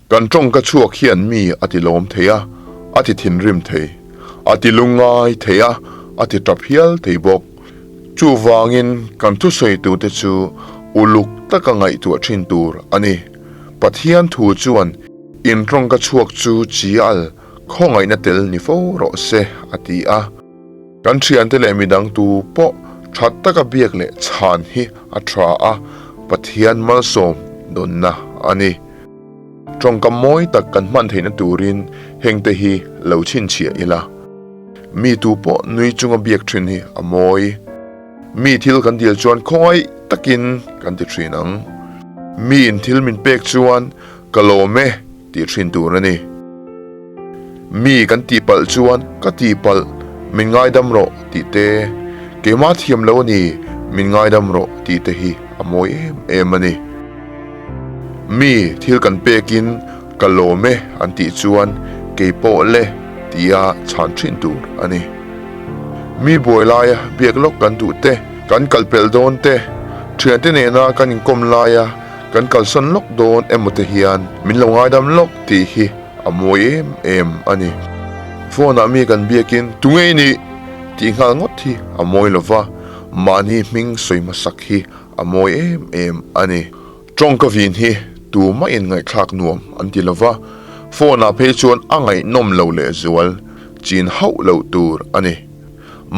Kan tawngka chhuak hian mi a ti lawm thei a, a ti thinrim thei, a ti lungngai thei a, a ti tap hial thei bawk. Chuvangin kan thusawi-tute chu uluk taka ngaihtuah thin tur a ni. Pathian thu chuan in tawngka chhuak chu chi al khawngaihna tel ni fo rawh se a ti a. Kan thiante leh midang tu pawh tha taka biak leh chhan hi a tha a, Pathian malsawm dawnna a ni. Tawngkam mawi tak kan hman theihna turin hengte hi lo chhinchhiah ila. Mi tu pawh nui chunga biak thin hi a mawi. Mi thil kan dil chuan khawngaih takin kan ti thin ang. Miin thil min pek chuan ka lawm e tih thin tur a ni. Mi kan tihpalh chuan ka tihpalh min ngaidam rawh tih te, keimah thiam lo a ni min ngaidam rawh tih te hi a mawi em em a ni. Mi thil kan pekin ka lawm e an tih chuan kei pawh le tia chhan thin tur a ni. Mi buai laia biak lawk kan duh te, kan kalpelh dawn te, thiante nena kan inkawm laia Kan kalsawn lawk dawn emaw te hian min lo ngaidam lawk tih hi a mawi em em a ni. Phone ah mi kan biakin tu ngei nih tih nghal ngawt hi a mawi lo va, mahni hming sawi hmasak hi a mawi em em a ni. Tawngka vin hi tumah in ngaihthlak nuam an ti lo va, phone ah phei chuan a ngaihnawm lo lehzual chin hauh loh tur a ni.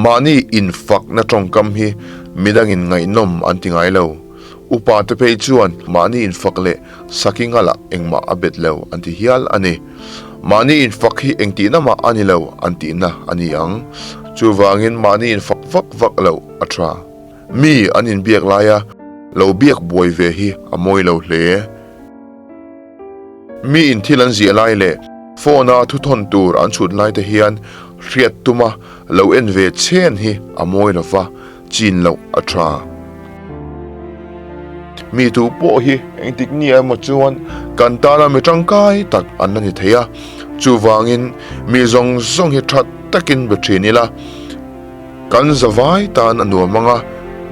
Mahni infakna tawngkam hi midangin ngaihnawm an ti ngai lo. Upa te phei chuan mahni infak leh saki ngalah engmah a bet lo an ti hial a ni. Mahni infak hi engtihna mah a ni lo an tihna a ni ang. Chuvangin mahni infak vak vak loh a tha. Mi an inbiak laia lo biak buai ve hi a mawi lo hle. Mi in thil an ziah lai leh phone a thuthawn tur an chhut lai te hian hriat tuma lo en ve chhen hi a mawi lo va, chin loh a tha. Mi tu pawh hi engtik ni emaw chuan kan tana mi tangkai tak an la ni thei a, chuvangin mi zawng zawng hi tha takin be thin ila, Kan zavai tan a nuam ang a,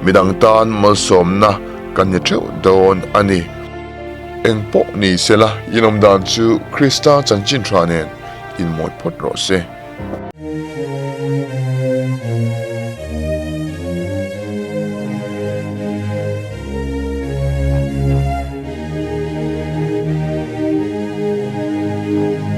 midang tan malsawmna kan ni theuh dawn a ni. Engpawh ni sela, inawm dan chu Krista chanchin tha nen inmawi phawt rawh se.